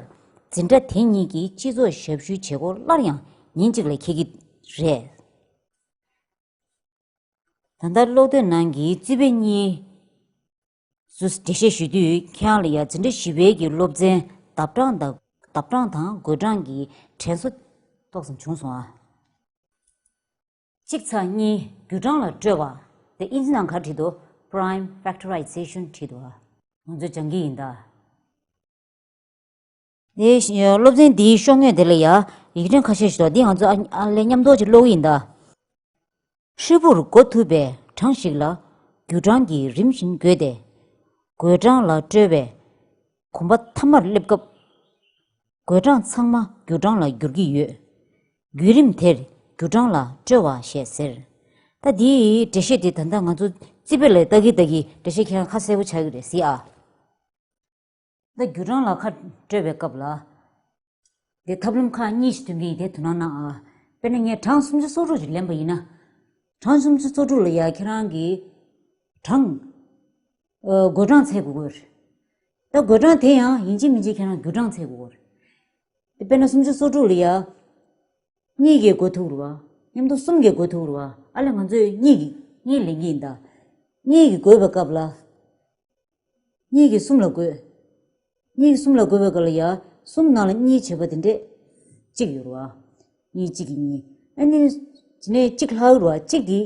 འཛིན་གྲྭ་དེ་གཉིས་ཀྱི་སྤྱི་ཚོགས་ཞབས་ཞུའི་བྱེད་སྒོ་སླར་ཡང་ཉིན་གཅིག་ལ་འཁེལ་གྱི་རེད། ད་ལྟ་ཀློག་འདོན་ནང་གི་རྩིས་དཔེ་གཉིས་སུ་འགྲེལ་བཤད་ཞུ་དུས་ཁྱེད་རང་ལ་ཡ་འཛིན་གྲྭ་བཞི་པའི་གི་སློབ་ཚན་ལྡབ་གྲངས་དང་ལྡབ་གྲངས་དང་བགོད་གྲངས་ཀྱི་དྲན་གསོ་ཏོག་ཙམ་བྱུང་སོང་ཨ། གཅིག་ཚེག་གཉིས་བརྒྱུད་གྲངས་ལ་སྤྲོད་པ། དེ་ཨིན་ཇི་ནང་ག་རེ་བྲིས་འདུག prime factorization བྲིས་འདུག་ཨ། ང་ཚོས་སྦྱང་གི་ཡིན་ད། དེ་སློབ་ཚན་འདིའི་ཤོག་ངོས་དེ་ལ་ཡ་ཡིག་ཕྲེང་ཁ་ཤས་ཤིག་འདུག་འདི་ང་ཚོ་ཨ་ཨ་ལས་མཉམ་དུ་ཅིག་ཀློག་གི་ཡིན་ད། ཧྲིལ་པོར་བགོ་ཐུབ་པའི་གྲངས་ཤིག་ལ་བརྒྱུད་གྲངས་ཀྱིས་རིམ་བཞིན་བགོས་ཏེ། བགོད་གྲངས་ལ་སྤྲོད་པའི་གོམ་པ་ཐ་མར་སླེབས་སྐབས། བགོད་གྲངས་ཚང་མ་བརྒྱུད་གྲངས་ལ་འགྱུར་གྱི་ཡོད། བརྒྱུད་རིམ་དེར་བརྒྱུད་གྲངས་ལ་སྤྲོད་པ་ཞེས་ཟེར། ད་འདིའི་འགྲེལ་བཤད་དེ་ད་ལྟ་ང་ཚོ་རྩིས་དཔེ་ལ་ལྟ་གི་ལྟ་གི་འགྲེལ་བཤད་ཁྱེད་རང་ཁ་གསལ་པོ་ཆགས་ཀྱི་རེད་ཟེར་ཨ། ད་བརྒྱུད་གྲངས་ལ་ཁ་སྤྲོད་པའི་སྐབས་ལ། དེ་ཐབས་ལམ་ཁག་གཉིས་ཤིག་སྟོན་གྱི་ཡིན། དེ་དོ་སྣང་གནང་ཨ། དཔེར་ན་ངས་གྲངས་སུམ་ཅུ་སོ་དྲུག་ཅིག་ལེན་པ་ཡིན་ན། གྲངས་སུམ་ཅུ་སོ་དྲུག་ལ་ཡ་ཁྱེད་རང་གིས་གྲངས་ཨ་བགོད་གྲངས་འཚོལ་དགོས་ཀྱི་ཡོད་རེད། ད་བགོད་གྲངས་དེ་ཡང་ཡིན་གཅིག་མིན་གཅིག་ཁྱེད་རང་བརྒྱུད་གྲངས་འཚོལ་དགོས་ཀྱི་ཡོད་རེད། དེ་དཔེར་ན་སུམ་ཅུ་སོ་དྲུག་ལ་ཡ་གཉིས་ཀྱིས་བགོ་ཐུབ་རེད་བ། མཉམ་དུ་གསུམ་གྱིས་བགོ་ཐུབ་རེད་བ། ཨ་ལས་ང་ཚོས་གཉིས་ཀྱིས་གཉིས་ལེན་གྱི་ཡིན་ད། གཉིས་ཀྱིས་བགོས་པའི་སྐབས་ལ། གཉིས་ཀྱིས་གསུམ་ལ་བགོས། གཉིས་ཀྱིས་གསུམ་ལ་བགོས་པའི་སྐབས་ལ་ཡ། གསུམ་ནང་ལ་གཉིས་བྱས་པ་དེ་འདྲས་གཅིག་ཡོད་རེད་བ། གཉིས་གཅིག་གིས་གཉིས། ཨ་ནི། དེ་ནས་གཅིག་ལྷག་རེད་བ། གཅིག་དེ་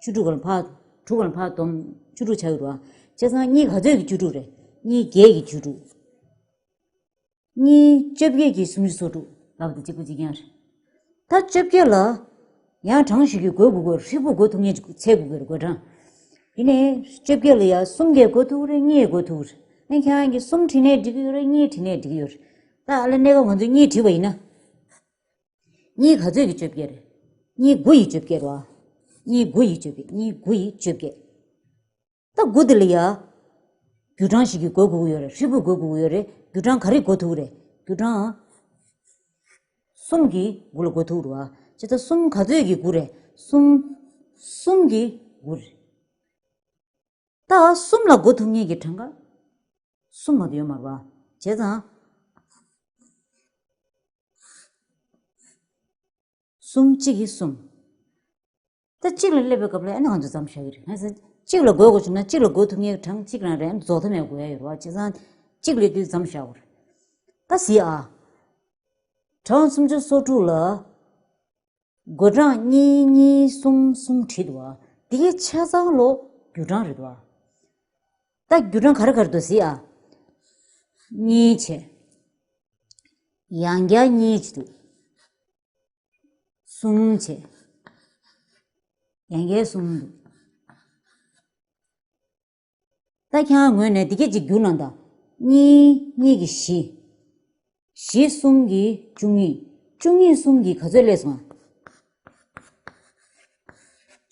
བཅུ་དྲུག་ག་ལ་ཕར། དྲུག་ག་ལ་ཕར་བསྡོམས་བཅུ་དྲུག་ཆགས་ཡོད་རེད་བ། བྱས་ཙང་གཉིས་ག་ཚོད་ཀྱི་བཅུ་དྲུག་རེད། གཉིས་བརྒྱད་ཀྱི་བཅུ་དྲུག་གཉིས་བཅོ་བརྒྱད་ཀྱི་སུམ་ཅུ་སོ་དྲུག་ལབ་དེ་གཅིག་པ་གཅིག་རྐྱང་རེད། ད་བཅོ་བརྒྱད་ལ་ཡང་གྲངས་ཤིག་གིས་བགོ་དགོས་ཀྱི་རེད། ཧྲིལ་པོ་བགོ་ཐུབ་མཁན་ཅིག་འཚོལ་དགོས་ཀྱི་རེད། བགོད་གྲངས། དེ་ནས་བཅོ་བརྒྱད་ལ་ཡང་གསུམ་གྱིས་བགོ་ཐུབ་ཀྱི་རེད། གཉིས་བགོ་ཐུབ་ཀྱི་རེད། ཨ་ནི་ཁྱེད་རང་གིས་གསུམ་བྲིས་ནའི་འགྲིག་གི་ཡོད་རེད། གཉིས་བྲིས་ནའི་འགྲིག་གི་ཡོད་རེད། ད་ཨ་ལས་གནས་སྐབས་ང་ཚོས་གཉིས་བྲིས་པ་ཡིན་ན། གཉིས་ག་ཚོད་ཀྱི་བཅོ་བརྒྱད་རེད། གཉིས་དགུ་ཡི་བཅོ་བརྒྱད་རེད་བ། གཉིས་དགུ་ཡི་བཅོ་བརྒྱད། གཉིས་དགུ་ཡི་བཅོ་བརྒྱད། ད་དགུ་དེ་ལ་ཡ། རྒྱུ་གྲངས་ཤིག་གིས་བགོ་དགོས་ཀྱི་ཡོད་རེད། ཧྲིལ་པོ་བགོ་དགོས་ཀྱི་ཡོད་རེད། རྒྱུ་གྲངས་ག་རེ་བགོ་ཐུབ་རེད། རྒྱུ་གྲངས་གསུམ་གྱིས་དགུ་ལ་བགོ་ཐུབ་རེད་བ། བྱས་ཙང་གསུམ་ག་ཚོད་ཀྱི་དགུ་རེད། གསུམ། གསུམ་གྱིས་དགུ་རེད། ད་གསུམ་ལ་བགོ་ཐུབ་མཁན་གྱི་གྲངས་ཀ་གསུམ་མ་གཏོགས་ཡོད་མ་རེད་བ། བྱས་ཙང་། གསུམ་གཅིག་གིས་གསུམ། ད་གཅིག་ལ་སླེབས་པའི་སྐབས་ལ་ཨ་ནི་ང་ཚོ་མཚམས་བཞག་གི་རེད། ང་ཚོ་གཅིག་ལ་བགོ་དགོས་བྱུང་ན་གཅིག་ལ་བགོ་ཐུབ་མཁན་གྱི་གྲངས་གཅིག་རང་རེད། རྫོགས་མཐའ་མེད་བགོ་ཡ་ཡོད་རེད་བ། བྱས་ཙང་གཅིག་ལ་དུས་མཚམས་བཞག་དགོས་རེད། ད་གཟིགས་ཨ། གྲངས་སུམ་ཅུ་སོ་དྲུག་ལ། བགོད་གྲངས་གཉིས་གཉིས་གསུམ་གསུམ་བྲིས་འདུག་བ། འདི་གའི་ཆ་ཚང་ལོ་རྒྱུ་གྲངས་རེད་འདུག་བ། ད་རྒྱུ་གྲངས་ག་རེ་ག་རེ་འདུག་གཟིགས་ཨ། གཉིས་བྱས། ཡང་བསྐྱར་གཉིས་བྱས་འདུག་གསུམ་བྱས། ཡང་བསྐྱར་གསུམ་འདུག་ད་ཁྱེད་རང་ངོས་ནས་འདི་སྐད་ཅིག་བསྒྱུར་གནང་དང་། གཉིས་གཉིས་ཀྱིས་བཞི། བཞི་གསུམ་གྱིས་བཅུ་གཉིས། བཅུ་གཉིས་གསུམ་གྱིས་ག་ཚོད་སླེབས་སོང་ཨ།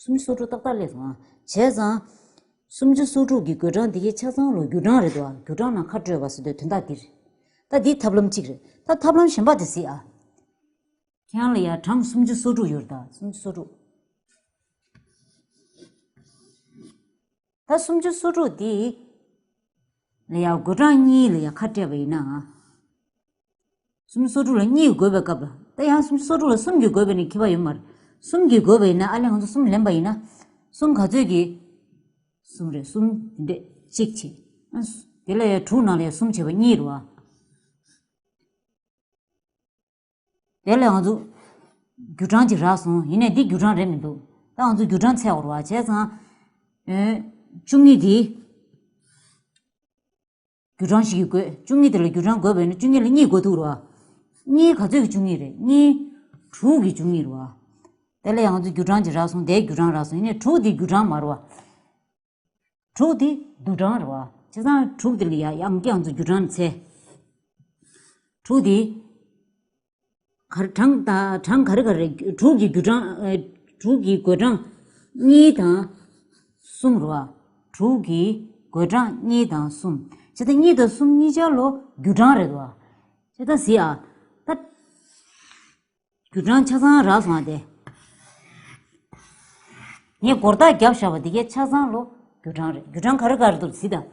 སུམ་ཅུ་སོ་དྲུག་ཏག་ཏག་སླེབས་སོང་ཨ། བྱས་ཙང་། སུམ་ཅུ་སོ་དྲུག་གི་བགོད་གྲངས་འདི་གའི་ཆ་ཚང་ལོ་རྒྱུ་གྲངས་རེད་འདུག་ཨ། རྒྱུ་གྲངས་ནང་ཁ་སྤྲོད་པ་ཟེར་དུས་དོན་དག་འདི་རེད། ད་འདི་ཐབས་ལམ་གཅིག་རེད། ད་ཐབས་ལམ་གཞན་པ་དེ་གཟིགས་ཨ། ཁྱེད་རང་ལ་ཡ་གྲངས་སུམ་ཅུ་སོ་དྲུག་ཡོད་རེད་ད། སུམ་ཅུ་སོ་དྲུག་ད་སུམ་ཅུ་སོ་དྲུག་འདི་ལ་ཡ་བགོད་གྲངས་གཉིས་ལ་ཡ་ཁ་སྤྲད་པ་ཡིན་ན། སུམ་ཅུ་སོ་དྲུག་ལ་གཉིས་བགོས་པའི་སྐབས་ལ། ད་ཡང་སུམ་ཅུ་སོ་དྲུག་ལ་གསུམ་གྱིས་བགོས་པ་ཡིན་ན་ཁྱད་པར་ཡོད་མ་རེད། གསུམ་གྱིས་བགོས་པ་ཡིན་ན། ཨ་ལས་ང་ཚོ་གསུམ་ལེན་པ་ཡིན་ན། གསུམ་ག་ཚོད་ཀྱི། གསུམ་རེད། གསུམ་འདི་འདྲས་གཅིག་བྱས། ཨ། དེ་ལ་ཡ་དྲུག་ནང་ལ་ཡ་གསུམ་བྱས་པ་གཉིས་རེད་བ། དེ་ལས་ང་ཚོ་རྒྱུ་གྲངས་ཅིག་རག་སོང་། ཡིན་ནའི་འདི་རྒྱུ་གྲངས་རེད་མི་འདུག་ད་ང་ཚོ་རྒྱུ་གྲངས་འཚོལ་དགོས་རེད་བ། བྱས་ཙང་། ཨེ། བཅུ་གཉིས་འདི་རྒྱུ་གྲངས་ཤིག་གིས་བགོས། བཅུ་གཉིས་དེ་ལ་རྒྱུ་གྲངས་བགོས་པ་ཡིན་ན་བཅུ་གཉིས་ལ་གཉིས་བགོ་ཐུབ་རེད་བ། གཉིས་ག་ཚོད་ཀྱི་བཅུ་གཉིས་རེད། གཉིས་དྲུག་གི་བཅུ་གཉིས་རེད་བ། དེ་ལས་ང་ཚོ་རྒྱུ་གྲངས་ཅིག་རག་སོང་། དེའི་རྒྱུ་གྲངས་རག་སོང་། ཡིན་ནའི་དྲུག་འདི་རྒྱུ་གྲངས་མ་རེད་བ། དྲུག་དེ་བསྡུས་གྲངས་རེད་བ། བྱས་ཙང་དྲུག་དེ་ལ་ཡ་ཡང་བསྐྱར་ང་ཚོ་རྒྱུ་གྲངས་འཚོལ། དྲུག་དེ་ག་རེ་གྲངས་དང་། གྲངས་ག་རེ་ག་རེ་རེད། དྲུག་གི་རྒྱུ་གྲངས། ཨེ། དྲུག་གི་བགོད་གྲངས་གཉིས་དང་གསུམ་རེད་བ། དྲུག་གི་བགོད་གྲངས་གཉིས་དང་གསུམ། བྱས་ཙང་གཉིས་དང་གསུམ་གཉིས་ཆ་ལོ་རྒྱུ་གྲངས་རེད་བ། བྱས་ཙང་གཟིགས་ཨ། ད། རྒྱུ་གྲངས་ཆ་ཚང་རག་སོང་བ་དེ། ངས་སྒོར་རྟགས་བརྒྱབ་བཞག་པ་འདི་གའི་ཆ་ཚང་ལོ་རྒྱུ་གྲངས་རེད། རྒྱུ་གྲངས་ག་རེ་ག་རེ་འདུག་གཟིགས་དང་།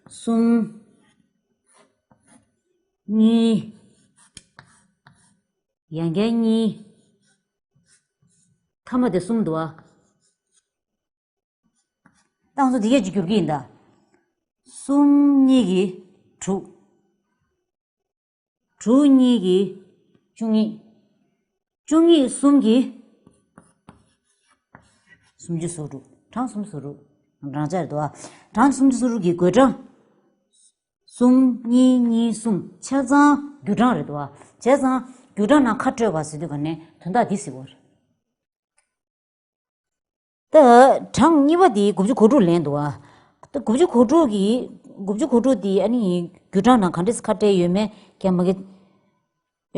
གསུམ། གཉིས། ཡང་བསྐྱར་གཉིས། མཐའ་མ་དེ་གསུམ་འདུག་ཨ། ད་ང་ཚོ་འདི་སྐད་ཅིག་བསྒྱུར་གྱི་ཡིན་ད། གསུམ་གཉིས་ཀྱིས་དྲུག་དྲུག་གཉིས་ཀྱིས་བཅུ་གཉིས། བཅུ་གཉིས་གསུམ་གྱིས་སུམ་ཅུ་སོ་དྲུག་གྲངས་སུམ་ཅུ་སོ་དྲུག་གྲངས་ཆ་རེད་དོ། གྲངས་སུམ་ཅུ་སོ་དྲུག་གི་བགོད་གྲངས་གསུམ་གཉིས་གཉིས་གསུམ་ཆ་ཚང་རྒྱུ་གྲངས་རེད་དོ། བྱས་ཙང་རྒྱུ་གྲངས་ནང་ཁ་སྤྲོད་པ་ཟེར་དུས་ག་ནས་དོན་དག་འདི་ཟེར་བ་རེད། ད་གྲངས་གཉིས་པ་དེ་དགུ་བཅུ་གོ་དྲུག་ལེན་འདུག་ཨ། ད་དགུ་བཅུ་གོ་དྲུག་གི། དགུ་བཅུ་གོ་དྲུག་དེ་ཨ་ནི་རྒྱུ་གྲངས་ནང་ག་འདྲས་ཁ་བྲལ་ཡོད་མེད་ཀྱང་མ་གི།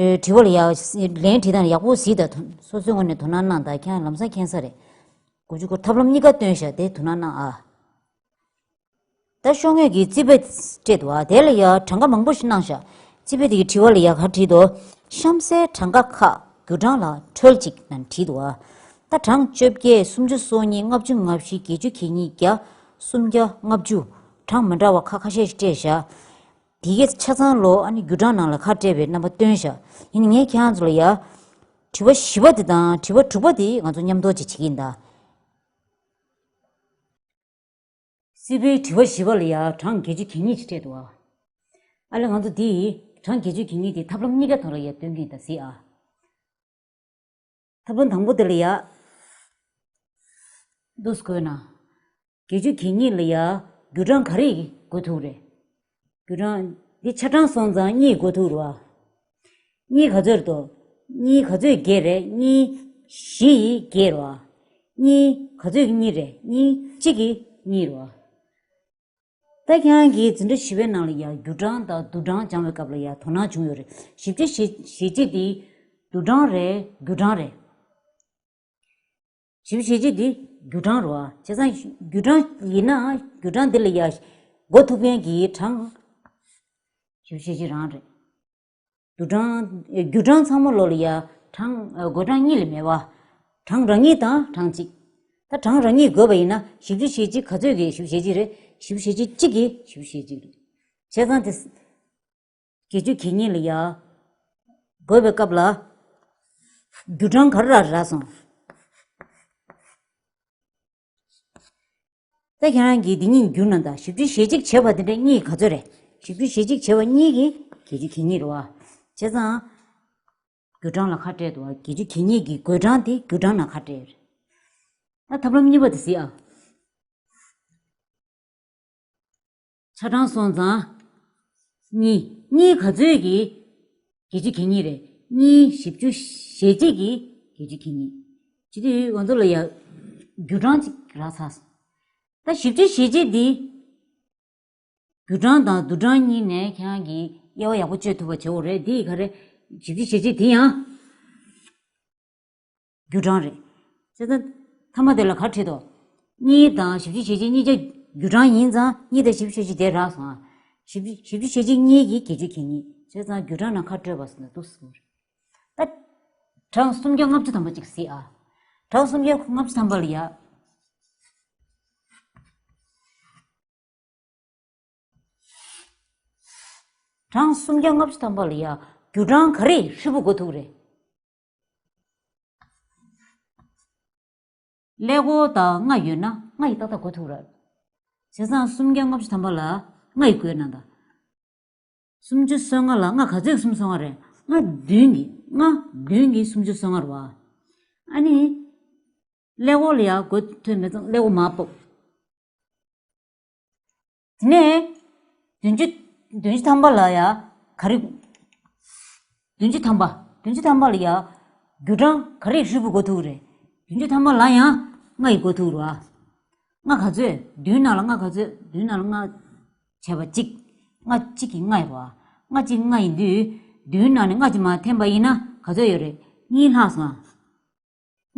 ཨེ། དྲི་བ་ལ་ཡ། ལན་དྲིས་སྟངས་ཡག་པོ་གཟིགས་དང་། སོ་སོའི་ངོས་ནས་དོ་སྣང་གནང་དང་། ཁྱེད་རང་ལམ་སང་མཁྱེན་ས་རེད། དགུ་བཅུ་གོ། ཐབས་ལམ་གཉིས་ཀ་སྟོན་བཞག་དེ་དོ་སྣང་གནང་ཨ། ད་ཤོག་ངོས་ཀྱི་རྩིས་དཔེ་སྤྲད་འདུག་ཨ། དེ་ལ་ཡ་གྲངས་ཀ་མང་པོ་ཞིག་གནང་བཞག་རྩིས་དཔེ་དེ་གི་དྲི་བ་ལ་ཡ་ག་བྲིས་འདུག་གཤམ་གསལ་གྲངས་ཀ་ཁག་རྒྱུ་གྲངས་ལ་འཕྲོལ་ཅིག་ནང་བྲིས་འདུག་ཨ། ད་གྲངས་བཅོ་བརྒྱད། སུམ་ཅུ་སོ་གཉིས། ལྔ་བཅུ་ང་བཞི། བརྒྱད་ཅུ་གྱ་གཉིས། བརྒྱ། སུམ་བརྒྱ། ལྔ་བཅུ། གྲངས་མི་འདྲ་བ་ཁག་ཁ་ཤས་ཤིག་སྤྲད་བཞག་དེ་གའི་ཆ་ཚང་ལོ་ཨ་ནི་རྒྱུ་གྲངས་ནང་ལ་ཁ་སྤྲད་པའི་རྣམ་པ་སྟོན་བཞག་ཡིན་ནའི་ངས་ཁྱེད་རང་ཚོ་ལ་ཡ། དྲི་བ་བཞི་པ་དེ་དང་དྲི་བ་དྲུག་པ་དེ་ང་ཚོ་མཉམ་དུ་ཅིག་བྱེད་ཀྱི་ཡིན་ད། རྩིས་དཔེའི་དྲི་བ་བཞི་པ་ལ་ཡ་གྲངས་བརྒྱད་ཅུ་གྱ་གཉིས་ཅིག་སྤྲད་འདུག་ཨ། ཨ་ལས་ང་ཚོ་འདི་གྲངས་བརྒྱད་ཅུ་གྱ་གཉིས་དེ་ཐབས་ལམ་གཉིས་ཀ་ཐོག་ལ་ཡ་སྟོན་གྱི་ཡིན་ད་གཟིགས་ཨ། ཐབས་ལམ་དང་པོ་དེ་ལ་ཡ། འདུག་སེ་བཀོད་ན། བརྒྱད་ཅུ་གྱ་གཉིས་ལ་ཡ་རྒྱུ་གྲངས་ག་རེ་བགོ་ཐུབ་རེད། རྒྱུ་གྲངས་འདི་ཆ་གྲངས་སོང་ཙང་གཉིས་བགོ་ཐུབ་རེད་བ། གཉིས་ག་ཚོད་རེད་དོ། གཉིས་ག་ཚོད་བརྒྱད་རེད། གཉིས་བཞི་ཡིས་བརྒྱད་རེད་བ། གཉིས་ག་ཚོད་ཀྱི་གཉིས་རེད། གཉིས་གཅིག་གི་གཉིས་རེད་བ། ད་ཁྱེད་རང་གིས་འཛིན་གྲྭ་བཞི་པའི་ནང་ལ་ཡང་རྒྱུ་གྲངས་དང་བསྡུར་གྲངས་སྦྱང་བའི་སྐབས་ལ་ཡང་དོ་སྣང་བྱུང་ཡོད་རེད། བཞི་བཅུ་ཞེ་གཅིག་འདི་བསྡུར་གྲངས་རེད། རྒྱུ་གྲངས་རེད། བཞི་བཅུ་ཞེ་གཅིག་འདི་རྒྱུ་གྲངས་རེད་བ། བྱས་ཙང་རྒྱུ་གྲངས་ཡིན་ན་རྒྱུ་གྲངས་འདི་ལ་ཡང་འགོ་ཐུག་མཁན་གྱི་གྲངས་བཞི་བཅུ་ཞེ་གཅིག་རང་རེད། བསྡུར་གྲངས་རྒྱུ་གྲངས་ཚང་མ་ལོག་ལ་ཡ་གྲངས་བགོད་གྲངས་གཉིས་ལས་མེད་པ། གྲངས་རང་ཉིད་དང་གྲངས་གཅིག་ད་གྲངས་རང་ཉིད་བགོས་པ་ཡིན་ན་བཞི་བཅུ་ཞེ་གཅིག་ག་ཚོད་ཀྱི་བཞི་བཅུ་ཞེ་གཅིག་རེད། བཞི་བཅུ་ཞེ་གཅིག་གཅིག་གི་བཞི་བཅུ་ཞེ་གཅིག་རེད། བྱས་ཙང་དེ་བརྒྱད་ཅུ་གྱ་གཉིས་ལ་ཡ་བགོས་པའི་སྐབས་ལ་རྒྱུ་གྲངས་ག་རེ་རག་རག་སོང་། ད་ཁྱེད་རང་གིས་འདི་གཉིས་བསྒྱུར་ན་ད་བཞི་བཅུ་ཞེ་གཅིག་བྱས་པ་དེ་འདྲ་གཉིས་ག་ཚོད་རེད། བཞི་བཅུ་ཞེ་གཅིག་བྱས་པ་གཉིས་ཀྱིས་བརྒྱད་ཅུ་གྱ་གཉིས་རེད་བ། བྱས་ཙང་རྒྱུ་གྲངས་ལ་ཁ་སྤྲད་འདུག་བ། བརྒྱད་ཅུ་གྱ་གཉིས་ཀྱི་བགོད་གྲངས་དེ་རྒྱུ་གྲངས་ལ་ཁ་སྤྲད་རེད། ད་ཐབས་ལམ་གཉིས་པ་དེ་གཟིགས་ཨ། ཆ་གྲངས་སོང་ཙང་། གཉིས། གཉིས་ག་ཚོད་ཀྱི་བརྒྱད་ཅུ་གྱ་གཉིས་རེད། གཉིས་བཞི་བཅུ་ཞེ་གཅིག་གི་བརྒྱད་ཅུ་གྱ་གཉིས། ཇི་དུས་ང་ཚོ་ལ་ཡ་རྒྱུ་གྲངས་གཅིག་རག་ཚར་སོང་། ད་བཞི་བཅུ་ཞེ་གཅིག་འདི་རྒྱུ་གྲངས་དང་བསྡུར་གྲངས་གཉིས་ནས་ཁྱེད་རང་གིས་དབྱེ་བ་ཡག་པོ་དཔྱད་ཐུབ་པ་བྱེད་དགོས་རེད། འདི་ག་རེ། བཞི་བཅུ་ཞེ་གཅིག་འདི་ཡང་རྒྱུ་གྲངས་རེད། བྱས་ཙང་མཐའ་མ་དེ་ལ་ག་རེ་བྲིས་འདུག་གཉིས་དང་བཞི་བཅུ་ཞེ་གཅིག་གཉིས་ཆ་རྒྱུ་གྲངས་ཡིན་ཙང་གཉིས་དང་བཞི་བཅུ་ཞེ་གཅིག་དེ་རག་སོང་ཨ། བཞི་བཅུ་བཞི་བཅུ་ཞེ་གཅིག་གཉིས་ཀྱི་བརྒྱད་ཅུ་གྱ་གཉིས། བྱས་ཙང་རྒྱུ་གྲངས་ནང་ཁ་སྤྲོད་པ་ཟེར་ན་འདུག་ཟེར་གྱི་རེད། ད་གྲངས་སུམ་བརྒྱ་ལྔ་བཅུ་ཐམ་པ་གཅིག་གཟིགས་ཨ། གྲངས་སུམ་བརྒྱ་ལྔ་བཅུ་ཐམ་པ་ལ་ཡ། གྲངས་སུམ་བརྒྱ་ལྔ་བཅུ་ཐམ་པ་ལ་ཡ་རྒྱུ་གྲངས་ག་རེ་ཧྲིལ་པོ་དགོས་ཐུག་རེད། ཀླད་ཀོར་དང་ལྔ་ཡོད་ན་ལྔ་ཡི་ཏག་ཏག་དགོས་ཐུག་རེད། བྱས་ཙང་སུམ་བརྒྱ་ལྔ་བཅུ་ཐམ་པ་ལ་ལྔ་ཡི་བགོས་ན་ད། སུམ་ཅུ་སོ་ལྔ་ལ་ལྔ་ག་ཚོད་ཀྱི་སུམ་ཅུ་སོ་ལྔ་རེད། ལྔ་བདུན་གྱི་ལྔ་བདུན་གྱི་སུམ་ཅུ་སོ་ལྔ་རེད་བ། ཨ་ནི། ཀླད་ཀོར་ལ་ཡ་བགོས་ཐུབ་མེད་ཙང་ཀླད་ཀོར་མར་ཕབ། དེ་ནས་བདུན་ཅུ། བདུན་ཅུ་ཐམ་པ་ལ་ཡ་ག་རེ། བདུན་ཅུ་ཐམ་པ། བདུན་ཅུ་ཐམ་པ་ལ་ཡ་རྒྱུ་གྲངས་ག་རེ་ཧྲིལ་པོ་དགོས་ཐུག་རེད། བདུན་ཅུ་ཐམ་པ་ལ་ཡང་ལྔ་ཡི་དགོས་ཐུག་རེད་བ། ལྔ་ག་ཚོད། བདུན་ནང་ལ་ལྔ་ག་ཚོད། བདུན་ནང་ལ་ལྔ་བྱས་པ་གཅིག་ལྔ་གཅིག་གི་ལྔ་ཡོད་རེད་བ། ལྔ་གཅིག་ལྔ་ཡིན་དུས་བདུན་ནང་ནས་ལྔ་གཅིག་མར་འཐེན་པ་ཡིན་ན་ག་ཚོད་ཡོད་རེད། གཉིས་ལྷག་སོང་ཨ།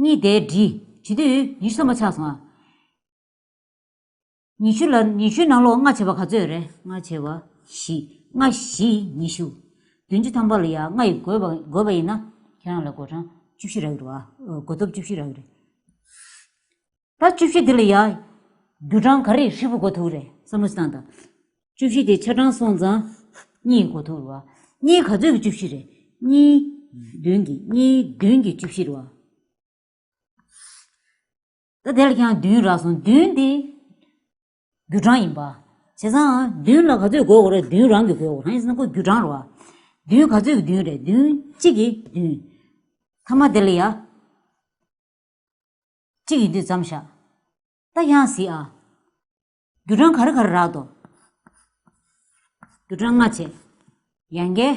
གཉིས་དེ་འགྲིག་བྱེད་དུས་ཉི་ཤུ་ཐམ་པ་ཆགས་སོང་ཨ། ཉི་ཤུ་ལ་ཉི་ཤུའི་ནང་ལོགས་ལྔ་བྱས་པ་ག་ཚོད་རེད། ལྔ་བྱས་པ་བཞི། ལྔ་བཞི་ཉི་ཤུ། བདུན་ཅུ་ཐམ་པ་ལ་ཡ་ལྔ་ཡི་བགོས་པ་བགོས་པ་ཡིན་ན་ཁྱེད་རང་ལ་བགོ་གྲངས་བཅུ་བཞི་རག་གི་རེད་བ། བགོ་ཐོབ་བཅུ་བཞི་རག་གི་རེད། ད་བཅུ་བཞི་འདི་ལ་ཡ་རྒྱུ་གྲངས་ག་རེ་ཧྲིལ་པོ་དགོས་ཐུག་རེད་བསམ་བློ་ཞིག་བཏང་དང་། བཅུ་བཞི་དེ་ཆ་གྲངས་སོང་ཙང་གཉིས་དགོས་ཐུག་རེད་བ། གཉིས་ག་ཚོད་ཀྱི་བཅུ་བཞི་རེད། གཉིས་བདུན་གྱི་གཉིས་བདུན་གྱི་བཅུ་བཞི་རེད་བ། ད་དེ་ལ་ཁྱེད་རང་བདུན་རག་སོང་། བདུན་དེ་རྒྱུ་གྲངས་ཡིན་པ། བྱས་ཙང་བདུན་ལ་ག་ཚོད་དགོས་དགོས་རེད། བདུན་རང་གི་དགོས་དགོས་རང་ཡིན་ཟེར་ན་ཁོ་རྒྱུ་གྲངས་རེད་བ། བདུན་ག་ཚོད་ཀྱི་བདུན་རེད། བདུན་གཅིག་གི་བདུན། ཐ་མ་དེ་ལ་ཡ། གཅིག་ཡིན་དུས་ཙམ་བཞག་ད་ཡང་གཟིགས་ཨ། རྒྱུ་གྲངས་ག་རེ་ག་རེ་རག་འདུག་རྒྱུ་གྲངས་ལྔ་བྱས། ཡང་བསྐྱར་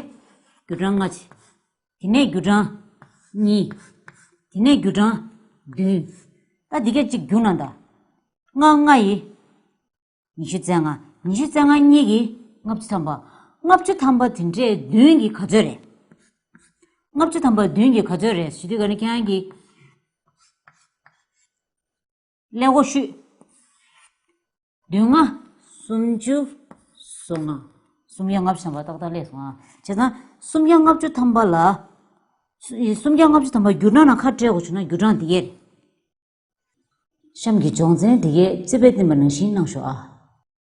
རྒྱུ་གྲངས་ལྔ་བྱས། དེ་ནས་རྒྱུ་གྲངས་གཉིས། དེ་ནས་རྒྱུ་གྲངས་བདུན། ད་འདི་ག་གཅིག་བསྒྱུར་ན་ད། ལྔ་ལྔ་ཡི། ཉི་ཤུ་རྩ་ལྔ། ཉི་ཤུ་རྩ་ལྔ་གཉིས་ཀྱི་ལྔ་བཅུ་ཐམ་པ། ལྔ་བཅུ་ཐམ་པ་དེ་འདྲས་བདུན་གྱི་ག་ཚོད་རེད། ལྔ་བཅུ་ཐམ་པ་བདུན་གྱི་ག་ཚོད་རེད་ཞུ་དུས་ག་ནས་ཁྱེད་རང་གིས། ཀླད་ཀོར་ཤོད། བདུན་ལྔ། སུམ་ཅུ། སོ་ལྔ། སུམ་བརྒྱ་ལྔ་བཅུ་ཐམ་པ་ཏག་ཏག་སླེབས་སོང་ཨ། བྱས་ཙང་སུམ་བརྒྱ་ལྔ་བཅུ་ཐམ་པ་ལ། སུམ་བརྒྱ་ལྔ་བཅུ་ཐམ་པ་རྒྱུ་གྲངས་ནང་ཁ་སྤྲད་དགོས་བྱུང་ན་རྒྱུ་གྲངས་འདི་གས་རེད། གཤམ་གྱི་སྦྱོང་ཚན་འདི་གས་རྩིས་པས་བསྟན་པ་ནང་བཞིན་གནང་ཤོག་ཨ།